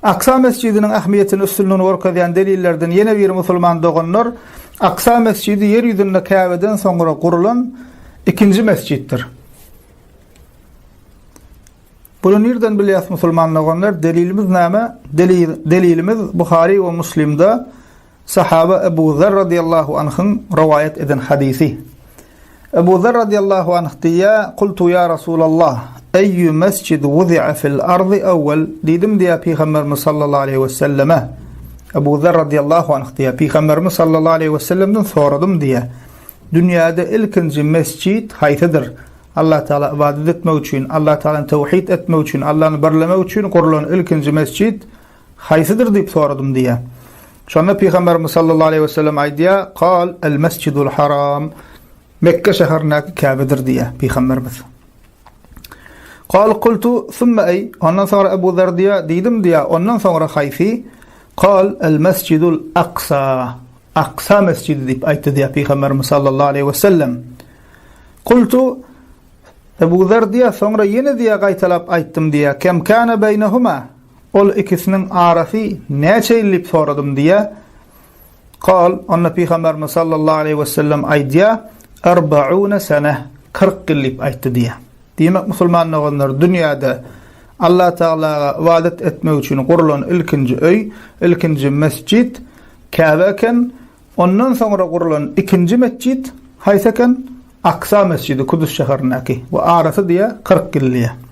Aksa mesjidiniň ähmiýetini üstünligini görkezýän delillerden ýene biri musulman doganlar, Aksa mesjidi ýer ýüzünde Käbeden soňra gurulan ikinji mesjitdir. Buny nirden bilýäs musulman doganlar? Delilimiz näme? Delilimiz Buhary we Muslimde Sahaba Ebu Zer radyýallahu anhyň rowaýat eden hadysy. Ebu Zer radyýallahu anh diýýär, Kultu ýa Rasulallah, eýýü mesjid wuzi'a fil ardy awwal? Diýdim diýýär Pygamberimiz sallallahu aleýhi we selleme. Ebu Zer radyýallahu anh diýýär, Pygamberimiz sallallahu aleýhi we sellemden soradym diýýär. Dünýäde ilkinji mesjid haýsydyr? Allah Taala ybadat etmek üçin, Allah Taalany tewhid etmek üçin, Allany birlemek üçin gurlan ilkinji mesjid Haýsydyr diýip soradym diýýär. Şonda Pygamberimiz sallallahu aleýhi we sellem aýdýar, Kal el mesjidul haram. Mekke şäherindäki Käbedir diýýär Pygamberimiz. Kal kultu summa eý. Ondan soňra Ebu Zer diýýär, diýdim diýýär, ondan soňra haýsy? Kal el mesjidul Aksa. Aksa mesjidi diýip aýtdy diýýär Pygamberimiz sallallahu aleýhi we sellem. Kultu Ebu Zer diýýär, soňra ýene diýýär gaýtalap aýtdym diýýär, Kem kana beýnehuma? Ol ikisiniň arasy näçe ýyl diýip soradym diýýär. Kal, onda Pygamberimiz sallallahu aleýhi we sellem aýdýar, Erbaune sene, 40 ýyl diýip aýtdy diýýär. Diýmek musulman doganlar dünýäde Allah Tagalaga ybadat etmek üçin gurlan ilkinji öý, ilkinji mesjit Käbe eken, ondan soňra gurlan ikinji mesjit haýsy eken? Aksa mesjidi Kudüs şäherindäki we arasy diýýär 40 ýyl diýýär.